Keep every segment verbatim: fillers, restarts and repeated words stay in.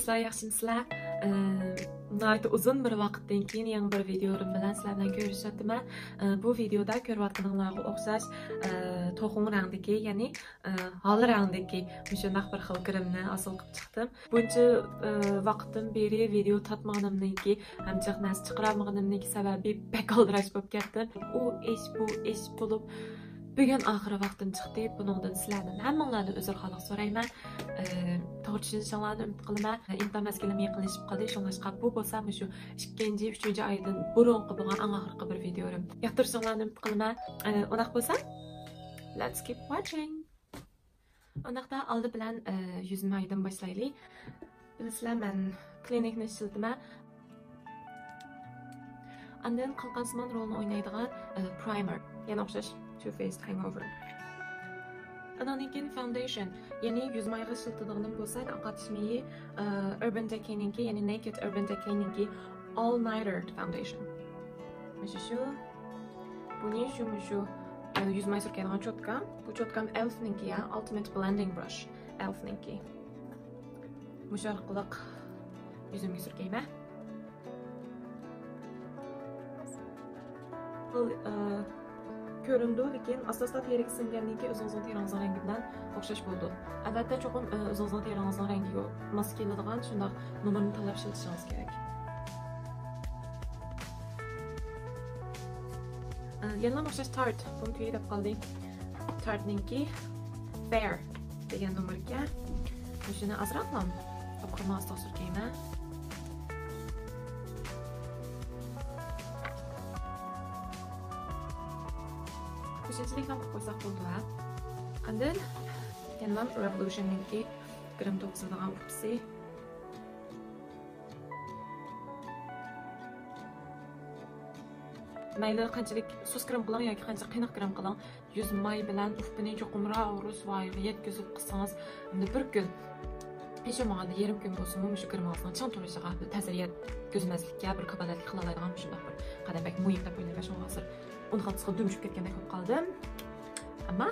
سىلەر ياخشىمۇسىلەر؟ ئى، ناھايىتى ئۇزۇن بىر ۋاقىتتىن كېيىن يېڭى بىر ۋىدىيولىرىم بىلەن سىلەر بىلەن كۆرۈشۈۋاتىمەن. ئى، بۇ ۋىدىيودا كۆرۈۋاتقىنىڭلارغا ئوخشاش، ئى، توخۇڭ رەڭدىكى، يەنى، ئى، ھال رەڭدىكى مۇشۇنداق بىر خىل گىرىمنى ھاسىل قىلىپ چىقتىم. بۇنچە، ئى، ۋاقىتتىن بېرى ۋىدىيو تارتمىغىنىمنىڭكى ھەم جىق نەرسە چىقىرالمىغىنىمنىڭكى سەۋەبى بەك ئالدىراش بولۇپ كەتتىم. ئۇ ئىش، بۇ ئىش بولۇپ، بۈگۈن ئاخىرى ۋاقتىم چىقتى. بۇنىڭدىن سىلەردىن ھەممىڭلاردىن ئۆزرە خالىق سورايمەن. ئى، توغرا چۈشىنىشىڭلارنى ئۈمىد قىلىمەن. ئىمتىھان مەزگىلىم يېقىنلىشىپ قالدى، شۇڭلاشقا بۇ بولسا مۇشۇ ئىككىنچى، ئۈچىنچى ئايدىن بۇرۇنقى بولغان ئەڭ ئاخىرقى بىر ۋىديولىرىم. ياقتۇرۇشۇڭلارنى ئۈمىد قىلىمەن. ئى، ئۇنداق بولسا، let's keep watching. ئۇنداقتا ئالدى بىلەن، ئى، يۈز مايدىن باشلايلى. بىلىسىلەر، مەن كلىنىكنى ئىشلىتىمەن. ئاندىن قالقانسىمان رولنى ئوينايدىغان، ئى، پرايمېر. يەنە ئوخشاش Too Faced Hangover. ئانىڭدىن كېيىن فاوندېيشن، يەنى يۈز مايغا ئىشلىتىدىغىنىم بولسا، قاتىش مېيى، ئى، ئۇربان دېكەينىڭكى، يەنى نېكىد ئۇربان دېكەينىڭكى All Nighter فاوندېيشن. مۇشۇ شۇ. بۇنى شۇ، مۇشۇ، ئى، يۈز ماي سۈركەيدىغان چوتكام. بۇ چوتكام ئېلفنىڭكى، يا، ئالتىمېت بلېندىنگ برۇش. ئېلفنىڭكى. مۇشۇ ئارقىلىق يۈزۈمگە سۈركەيمەن. بۇ، ئى، كۆرۈنىدۇ، لېكىن ئاستا-ئاستا تېرىگە سىڭگەندىن كېيىن ئۆزىڭىزنىڭ تېرىڭىزنىڭ رەڭگى بىلەن ئوخشاش بولىدۇ. ئەلۋەتتە، چوقۇم، ئى، ئۆزىڭىزنىڭ تېرىڭىزنىڭ رەڭگىگە ماس كېلىدىغان شۇنداق نومۇرنى تاللاپ ئىشلىتىشىڭىز كېرەك. ئى، يەنىلا ئوخشاش تارت، بۇنى تۈگەي دەپ قالدى. تارتنىڭكى فېير دېگەن نومۇر ئىكەن. مۇشۇنى ئازراقلا ئوقۇرما ئاستىغا سۈركەيمەن. مۇشۇنچىلىكلا قىلىپ قويساق بولىدۇ، ھە؟ ئاندىن يەنىلا رېۋولۇشننىڭكى گىرىم توغرىسىدىغان ئۇپىسى. مەيلى قانچىلىك سۇس گىرىم قىلىڭ ياكى قانچە قېنىق گىرىم قىلىڭ، يۈز ماي بىلەن ئۇپىنى چوقۇمراق رۇسۋايىغا يەتكۈزۈپ قىلسىڭىز، ئەمدى بىر كۈن، ھېچ بولمىغاندا يېرىم كۈن بولسىمۇ، مۇشۇ گىرىمىڭىزنىڭ چىڭ تۇرۇشىغا، تەسىر يەتكۈزمەسلىككە، بىر كاپالەتلىك قىلالايدىغان مۇشۇنداق بىر قەدەم بەك مۇھىم دەپ ئويلايمەن. شۇڭا ھازىر ئۇنى قاتتىققا دۈمچۈپ كەتكەندەك بولۇپ قالدىم. ئەمما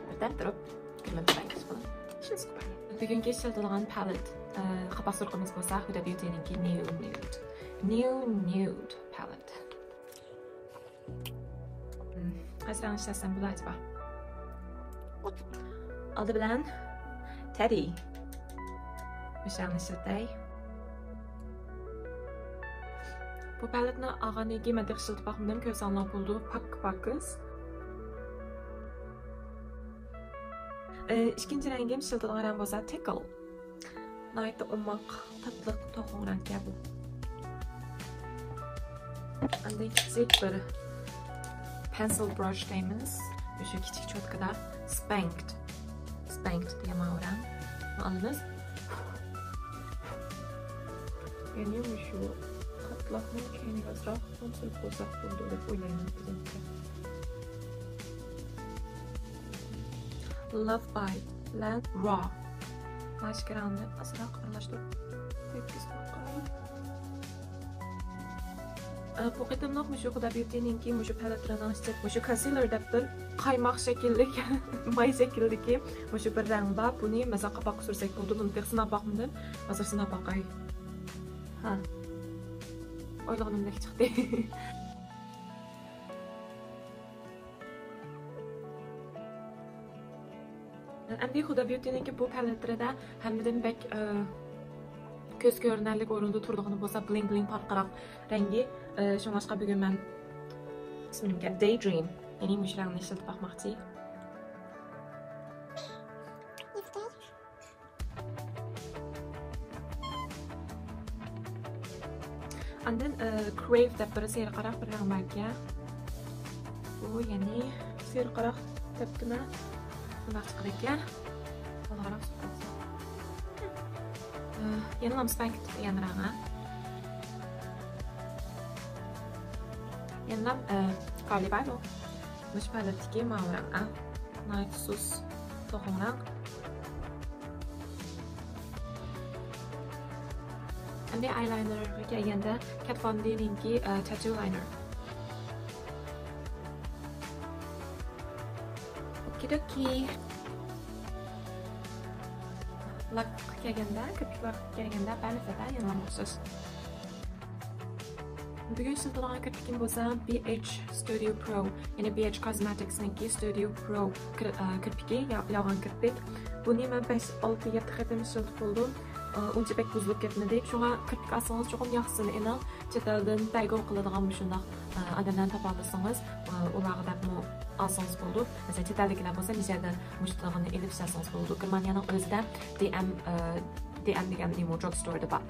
بىردەم تۇرۇپ، گىرىمنى تۇتايلى، ئىش بىلەن. شۇنىسى بار. بۈگۈنكى ئىشلىتىدىغان پالېت، ئە، قاپاق سۇرىقىمىز بولسا، Huda Beautyنىڭكى New Nude. New Nude پالېت. مم، قايسى رەڭنى ئىشلەتسەم بولار ئەجەبا؟ ئالدى بىلەن تەددى. مۇشۇ رەڭنى ئىشلىتەي. بۇ پالېتنى ئالغاندىن كېيىن مەن تېخى ئىشلىتىپ باقمىدىم، كۆرسەڭلار بولىدۇ، پاك پاكىز. ئى، ئىككىنچى رەڭگىم ئىشلىتىدىغان رەڭ بولسا تىكل. ناھايىتى ئوماق، تاتلىق، توخۇڭ رەڭكەن بۇ. ئاندىن كىچىك بىر پېنسىل برۇش دەيمىز. مۇشۇ كىچىك چوتكىدا سپەنكت. سپەنكت دېگەن ماۋۇ رەڭ. ئالىمىز. يەنى مۇشۇ قاتلاقنىڭ كەينىگە ئازراق سۈرۈپ قويساق بولىدۇ دەپ ئويلايمەن ئۆزۈمچە. Love Bite بىلەن Raw. ماشكىراڭنى ئازراق ئارىلاشتۇرۇپ تەگكۈزۈپ قوياي. ئە، بۇ قېتىملىق مۇشۇ خۇدا بيۇتىنىڭكى مۇشۇ پالېتلىرىنىڭ ئىچىدە مۇشۇ كونسىلېر دەپتۇ، قايماق شەكىللىك، ماي شەكىلدىكى مۇشۇ بىر رەڭ بار. بۇنى مەسىلەن قاپاققا سۈرسەك بولىدۇ. بۇنى تېخى سىناپ باقمىدىم. ھازىر سىناپ باقاي. ھە. ئويلىغىنىمدەك چىقتى. ئەمدى خۇدا بيۇتىنىڭكى بۇ پالېتلىرىدا ھەممىدىن بەك، ئى، كۆز كۆرۈنەرلىك ئورۇندا تۇرىدىغىنى بولسا بلىڭ بلىڭ پارقىراق رەڭگى. ئى، شۇڭلاشقا بۈگۈن مەن ئىسمى نېمىكەن؟ Daydream. يەنى مۇشۇ رەڭنى ئىشلىتىپ باقماقچى. ئاندىن، ئى، Crave دەپ بىر سېرىقاراق بىر رەڭ باركەن. بۇ يەنى سېرىقاراق دەپتىمەن. بۇنداق چىقىدىكەن. ئالغاراق سۈرۈپ قويسام. ئى، يەنىلا سپەنكت دېگەن رەڭ، ھە. يەنىلا، ئى، كارلى بايبل. مۇشۇ پالېتتىكى ماۋۇ رەڭ، ئە. ناھايىتى سۇس، توخۇڭ رەڭ. ئەمدى ئايلاينېرغا كەلگەندە، كات فون دىنىڭكى، ئە، تاتۇ لاينېر. ئوكېي-دوكېي. لاكقا كەلگەندە، كىرپىك لاكقا كەلگەندە بەرمىسە يەنىلا ئوخشاش. بۈگۈن ئىشلىتىدىغان كىرپىكىم بولسا بي ئېيچ ستۇدىيو پرو، يەنى بي ئېيچ كوزمېتىكسنىڭكى ستۇدىيو پرو كىر-، ئە، كىرپىكى، يا-، يالغان كىرپىك. بۇنى مەن بەش، ئالتە، يەتتە قېتىم ئىشلىتىپ بولدۇم. ئە، ئۇنچە بەك بۇزۇلۇپ كەتمىدى. شۇڭا كىرپىك ئالسىڭىز چوقۇم ياخشىسىنى ئېلىڭ. چەت ئەلدىن بەرگىن قىلىدىغان مۇشۇنداق، ئە، ئادەملەرنى تاپالىسىڭىز، ئە، ئۇلارغا دەپمۇ ئالسىڭىز بولىدۇ. مەسىلەن، چەت ئەلدىكىلەر بولسا مۇشۇ يەردە مۇشۇنداقنى ئېلىپ ئىشلەتسىڭىز بولىدۇ. گېرمانىيەنىڭ ئۆزىدە دى ئېم، ئە، دى ئېم دېگەن نېمە، دراگ ستوردا بار.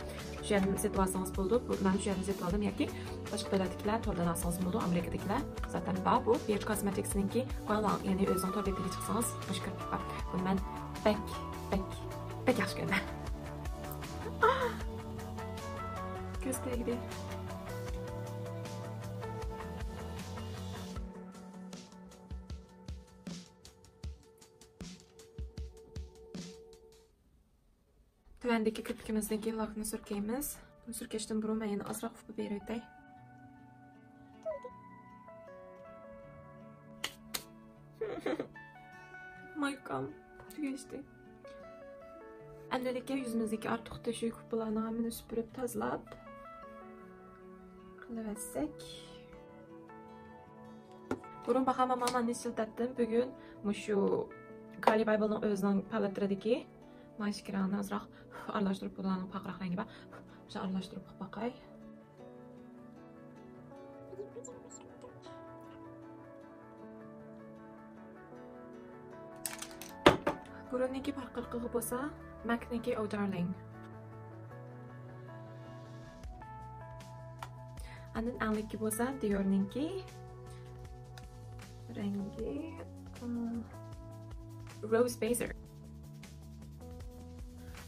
شۇ يەردىن سېتىۋالسىڭىز بولىدۇ. بۇ، مەن شۇ يەردىن سېتىۋالدىم ياكى باشقا دۆلەتتىكىلەر توردىن ئالسىڭىز بولىدۇ. ئامېرىكىدىكىلەر زاتەن بار. بۇ بي ئېيچ كوزمېتىكسنىڭكى، قاراڭ، يەنى ئۆزىنىڭ تور بېتىگە چىقسىڭىز مۇشۇ كىرپىك بار. بۇنى مەن بەك، بەك، بەك ياخشى كۆرىمەن. كۆز تەگدى. تۆۋەندىكى كىرپىكىمىزدىن كېيىن لاكنى سۈركەيمىز. بۇنى سۈركەشتىن بۇرۇن مەن يەنە ئازراق ئۇپا بېرىۋېتەي. مايكام تۈگەشتى. ئەمدىلىككە يۈزىمىزدىكى ئارتۇق تۆشۈك ئۇپىلارنىڭ ھەممىنى سۈپۈرۈپ تازىلاپ قىلىۋەتسەك. بۇرۇن باھا ماما مانا ئىشلىتەتتىم. بۈگۈن مۇشۇ كارلى بايبلنىڭ ئۆزىنىڭ پالېتلىرىدىكى ماشكىرانى ئازراق ئارىلاشتۇرۇپ، بۇلارنىڭ پارقىراق رەڭگى بار. شۇ ئارىلاشتۇرۇپ باقاي. بۇرۇننىڭكى پارقىرىقىغا بولسا ماكنىڭكى ئو دارلىڭ. ئاندىن ئەڭلىككە بولسا دىيورنىڭكى رەڭگى، ئىم، روز بېزەر.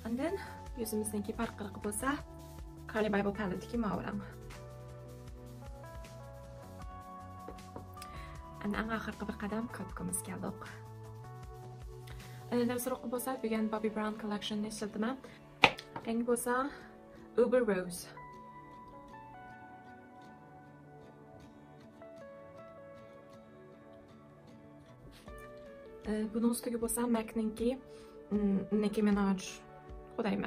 ئاندىن يۈزىمىزنىڭكى پارقىرىقى بولسا كارلى بايبل پالېتتىكى ماۋى رەڭ. ئەمدى ئەڭ ئاخىرقى بىر قەدەم كاپكىمىزغا كەلدۇق. ئەنە دەرسلىككە بولسا بۈگۈن بابى براون كوللېكشننى ئىشلىتىمەن. رەڭگى بولسا ئۇبېر روز. ئە، بۇنىڭ ئۈستىگە بولسا ماكنىڭكى، ئىم، نىككى مىناج، خۇدايىم،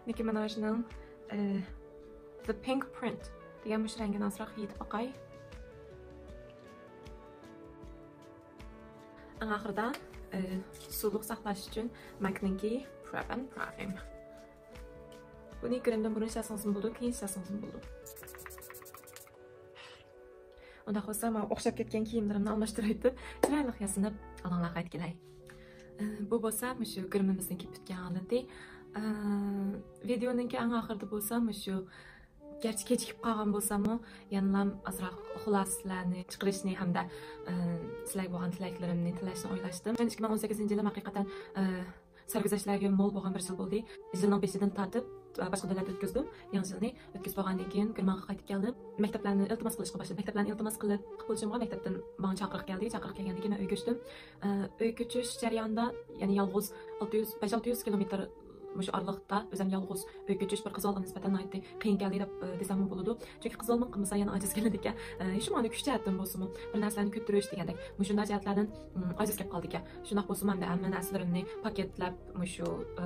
نىككى مىناجنىڭ، ئە، The Pink Print دېگەن مۇشۇ رەڭگىنى ئازراق يېيىتىپ باقاي. ئەڭ ئاخىرىدا، ئە، سۇلۇق ساقلاش ئۈچۈن ماكنىڭكى Prep and Prime. بۇنى گىرىمدىن بۇرۇن ئىشلەتسىڭىزمۇ بولىدۇ، كېيىن ئىشلەتسىڭىزمۇ بولىدۇ. ئۇنداق بولسا، ماۋۇ ئوخشاپ كەتكەن كىيىملىرىمنى ئالماشتۇرۇۋېتىپ، چىرايلىق ياسىنىپ، ئالدىڭلارغا قايتىپ كېلەي. ئى، بۇ بولسا مۇشۇ گىرىمىمىزنىڭكى پۈتكەن ھالىتى. ئى، ۋىدېئونىڭكى ئەڭ ئاخىرىدا بولسا مۇشۇ، گەرچە كېچىكىپ قالغان بولساممۇ، يەنىلا ئازراق خۇلاسىلەرنى چىقىرىشنى ھەمدە، ئى، سىلەرگە بولغان تىلەكلىرىمنى تىلەشنى ئويلاشتىم. مەن ئىككى مىڭ ئون سەككىزىنچى يىلى ھەقىقەتەن، ئى، سەرگۈزەشتلەرگە مول بولغان بىر يىل بولدى. يىلنىڭ بېشىدىن تارتىپ، باشقا دۆلەتتە ئۆتكۈزدۈم. يېڭى يىلنى ئۆتكۈزۈپ بولغاندىن كېيىن گېرمانغا قايتىپ كەلدىم. مەكتەپلەرنى ئىلتىماس قىلىشقا باشلىدىم. مەكتەپلەرنى ئىلتىماس قىلىپ، قىلىپ بولۇشۇمغا مەكتەپتىن ماڭا چاقىرىق كەلدى. چاقىرىق كەلگەندىن كېيىن مەن ئۆي كۆچتۈم. ئە، ئۆي كۆچۈش جەريانىدا، يەنى يالغۇز ئالتە يۈز، بەش ئالتە يۈز كىلومېتىر مۇشۇ ئارىلىقتا ئۆزۈم يالغۇز ئۆي كۆچۈش بىر قىز بالىغا نىسبەتەن ناھايىتى قىيىن كەلدى دەپ، ئە، دېسەممۇ بولىدۇ. چۈنكى قىز بالىمۇ قىلمىسا يەنە ئاجىز كېلىدىكەن. ئە، ھېچ مانا كۈچ جەھەتتىن بولسىمۇ، بىر نەرسىلەرنى كۆتۈرۈش دېگەندەك، مۇشۇنداق جەھەتلەردىن، ئىم، ئاجىز كېلىپ قالدىكەن. شۇنداق بولسىمۇ، ئەمدى ھەممە نەرسىلىرىمنى پاكېتلەپ، مۇشۇ، ئە،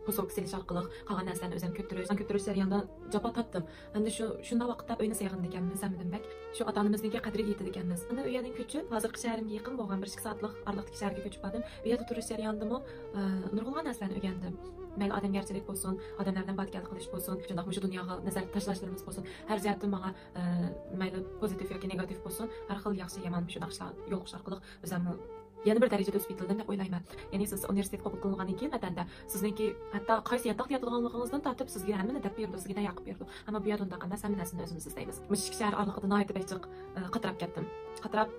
پوسوبكا سېلىش ئارقىلىق قالغان نەرسىلەرنى ئۆزۈم كۆتۈرۈش، كۆتۈرۈش جەريانىدا جاپا تارتتىم. ئەمدى شۇ، شۇنداق ۋاقىتتا ئۆينى سېغىنىدىكەنمىز ھەممىدىن بەك. شۇ ئاتا-ئانىمىزنىڭكى قەدرىگە يېتىدىكەنمىز. ئەمدى ئۇ يەردىن كۆچۈپ، ھازىرقى شەھىرىمگە يېقىن بولغان بىر ئىككى سائەتلىك ئارىلىقتىكى شەھەرگە كۆچۈپ باردىم. ئۇ يەردە تۇرۇش جەريانىدىمۇ، ئە، نۇرغۇنلىغان نەرسىلەرنى ئۆگەندىم. مەيلى ئادەمگەرچىلىك بولسۇن، ئادەملەر بىلەن باتكەنلىك قىلىش بولسۇن، شۇنداق مۇشۇ دۇنياغا نەزەر تاشلاشلىرىمىز بولسۇن، ھەر جەھەتتىن ماڭا، ئە، مەيلى پوزىتىپ ياكى نېگاتىپ بولسۇن، ھەر خىل ياخشى يامان شۇنداق ئىشلار يولۇقۇش ئارقىلىق ئۆزۈممۇ يەنە بىر دەرىجىدە ئۆسۈپ يېتىلدىم دەپ ئويلايمەن. يەنى سىز ئۇنىۋېرسىتېتقا قوبۇل قىلىنغاندىن كېيىن ۋەتەندە سىزنىڭكى ھەتتا قايسى ياتاقتا ياتىدىغانلىقىڭىزدىن تارتىپ سىزگە ھەممىنى دەپ بېرىدۇ، سىزگە تەييار قىلىپ بېرىدۇ. ئەمما بۇ يەردە ئۇنداق ئەمەس، ھەممە نەرسىنى ئۆزىمىز ئىزدەيمىز. مۇشۇ ئىككى شەھەر ئارىلىقىدا ناھايىتى بەك جىق، ئى، قاتراپ كەتتىم. قاتراپ،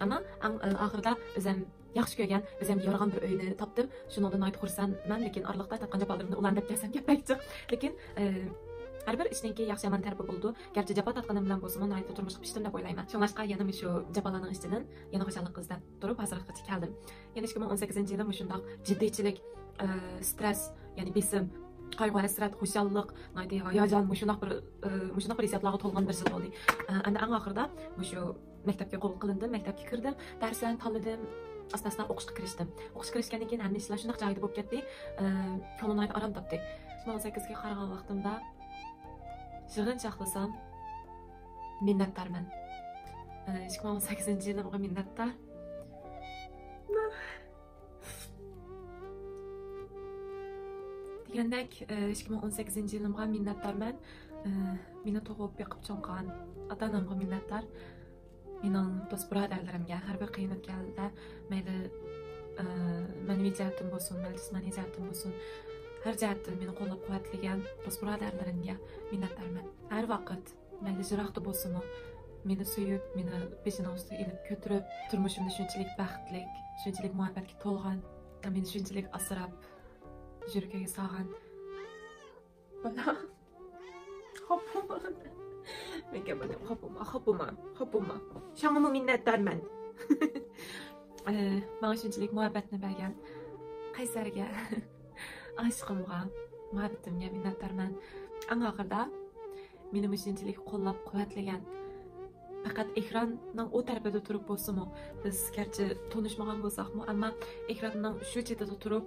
ئەمما ئەڭ، ئى، ئاخىرىدا ئۆزۈم ياخشى كۆرگەن، ئۆزۈمگە يارىغان بىر ئۆينى تاپتىم. شۇنىڭدىن ناھايىتى خۇرسەنمەن، لېكىن ئارىلىقتا تارتقان جاپالىرىمنى ئۇلارنى دەپ كەلسەم گەپ بەك جىق. لېكىن، ئى، ھەر بىر ئىشنىڭكى ياخشى يامان تەرىپى بولىدۇ. گەرچە جاپا تارتقىنىم بىلەن بولسىمۇ، ناھايىتى تۇرمۇشقا پىشتىم دەپ ئويلايمەن. شۇڭلاشقا يەنە مۇشۇ جاپالارنىڭ ئىچىدىن يەنە خۇشاللىق ئىزدەپ تۇرۇپ ھازىرغىچە كەلدىم. يەنە ئىككى مىڭ ئون سەككىزىنچى يىلى مۇشۇنداق جىددىيچىلىك، ئە، سترېس، يەنى بېسىم، قايغۇ، ھەسرەت، خۇشاللىق، ناھايىتى ھاياجان، مۇشۇنداق بىر، ئە، مۇشۇنداق بىر ھېسسىياتلارغا تولغان بىر يىل بولدى. ئە، ئەمدى ئەڭ ئاخىرىدا مۇشۇ مەكتەپكە قوبۇل قىلىندىم، مەكتەپكە كىردىم، دەرسلەرنى تاللىدىم، ئاستا-ئاستا ئوقۇشقا كىرىشتىم. ئوقۇشقا كىرىشكەندىن كېيىن ھەممە ئىشلار شۇنداق جايىدا بولۇپ كەتتى. ئە، كۆڭلۈم ناھايىتى ئارام تاپتى. ئىككى مىڭ ئون سەككىزگە قارىغان ۋاقتىمدا يىغىنچاقلىسام، مىننەتدارمەن. ئە، ئىككى مىڭ ئون سەككىزىنچى يىلىمغا مىننەتدار. دېگەندەك، ئىككى مىڭ ئون سەككىزىنچى يىلىمغا مىننەتدارمەن. مېنى تۇغۇپ بېقىپ چوڭ قىلغان ئاتا-ئانامغا مىننەتدار. مېنىڭ دوست-بۇرادەرلىرىمگە، ھەر بىر قىيىن ئۆتكەلدە، مەيلى مەنىۋى جەھەتتىن بولسۇن، مەيلى جىسمانىي جەھەتتىن بولسۇن، ھەر جەھەتتىن مېنى قوللاپ-قۇۋۋەتلىگەن دوست-بۇرادەرلىرىمگە مىننەتدارمەن. ھەر ۋاقىت، مەيلى يىراقتا بولسىمۇ، مېنى سۆيۈپ، مېنى بېشىنىڭ ئۈستىگە ئېلىپ كۆتۈرۈپ، تۇرمۇشۇمنى شۇنچىلىك بەختلىك، شۇنچىلىك مۇھەببەتكە تولغان، مېنى شۇنچىلىك ئاسراپ، يۈرىكىگە سالغان. خاپا بولما. مەن گەپ قىلدىم. خاپا بولما، خاپا بولما، خاپا بولما. ساڭىمۇ مىننەتدارمەن. ئە، ماڭا شۇنچىلىك مۇھەببەتنى بەرگەن قەيسەرگە، ئاشىقىمغا، مۇھەببىتىمگە مىننەتدارمەن. ئەڭ ئاخىرىدا مېنى مۇشۇنچىلىك قوللاپ-قۇۋۋەتلىگەن، پەقەت ئېكراننىڭ ئۇ تەرىپىدە تۇرۇپ بولسىمۇ، بىز گەرچە تونۇشمىغان بولساقمۇ، ئەمما ئېكراننىڭ شۇ چېتىدە تۇرۇپ،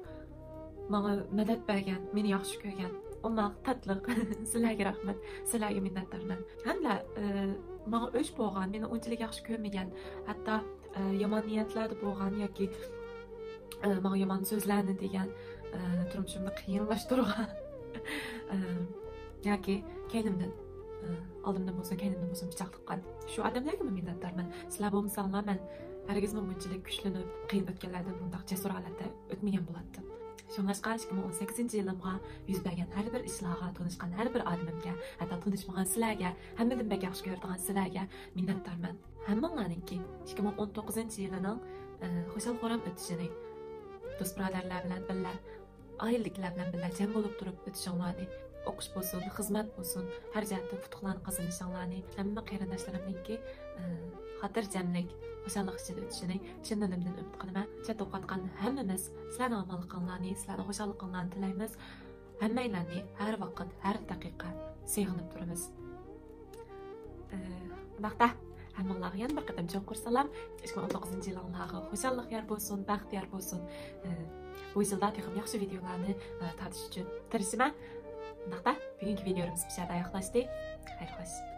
ماڭا مەدەت بەرگەن، مېنى ياخشى كۆرگەن، ئوماق، تاتلىق، سىلەرگە رەھمەت، سىلەرگە مىننەتدارمەن. ھەمدە، ئە، ماڭا ئۆچ بولغان، مېنى ئۇنچىلىك ياخشى كۆرمىگەن، ھەتتا، ئە، يامان نىيەتلەردە بولغان ياكى، ئە، ماڭا يامان سۆزلەرنى دېگەن، ئە، تۇرمۇشۇمنى قىيىنلاشتۇرغان، ئە، ياكى كەينىمدىن، ئە، ئالدىمدىن بولسۇن، كەينىمدىن بولسۇن پىچاق تىققان شۇ ئادەملەرگىمۇ مىننەتدارمەن. سىلەر بولمىساڭلار، مەن ھەرگىزمۇ بۇنچىلىك كۈچلىنىپ، قىيىن ئۆتكەللەردىن بۇنداق جەسۇر ھالەتتە ئۆتمىگەن بولاتتىم. شۇڭلاشقا، ئىككى مىڭ ئون سەككىزىنچى يىلىمغا يۈز بەرگەن ھەر بىر ئىشلارغا، تونۇشقان ھەر بىر ئادىمىمگە، ھەتتا تونۇشمىغان سىلەرگە، ھەممىدىن بەك ياخشى كۆرىدىغان سىلەرگە مىننەتدارمەن. ھەممىڭلارنىڭكى ئىككى مىڭ ئون توققۇزىنچى يىلىنىڭ، ئە، خۇشال-خۇرام ئۆتۈشىنى، دوست-بۇرادەرلەر بىلەن بىللە، ئائىلىدىكىلەر بىلەن بىللە جەم بولۇپ تۇرۇپ ئۆتۈشۈڭلارنى، ئوقۇش بولسۇن، خىزمەت بولسۇن، ھەر جەھەتتە ئۇتۇقلارنى قازىنىشىڭلارنى، ھەممە قېرىنداشلىرىمنىڭكى، ئە، خاتىرجەملىك، خۇشاللىق ئىچىدە ئۆتۈشىنى چىن دىلىمدىن ئۈمىد قىلىمەن. چەتتە ئوقۇۋاتقان ھەممىمىز سىلەرنىڭ ئامانلىقىڭلارنى، سىلەرنىڭ خۇشاللىقىڭلارنى تىلەيمىز. ھەممەيلەننى ھەر ۋاقىت، ھەر دەقىقە سېغىنىپ تۇرىمىز. ئە، ئۇنداقتا، ھەممىڭلارغا يەنە بىر قېتىم چوڭقۇر سالام. ئىككى مىڭ ئون توققۇزىنچى يىلىڭلارغا خۇشاللىق يار بولسۇن، بەخت يار بولسۇن. ئە، بۇ يىلدا تېخىمۇ ياخشى ۋىدېئولارنى، ئە، تارتىش ئۈچۈن تىرىشىمەن. ئۇنداقتا، بۈگۈنكى ۋىدېئولىرىمىز بۇ يەردە ئاياغلاشتى. خەير خوش.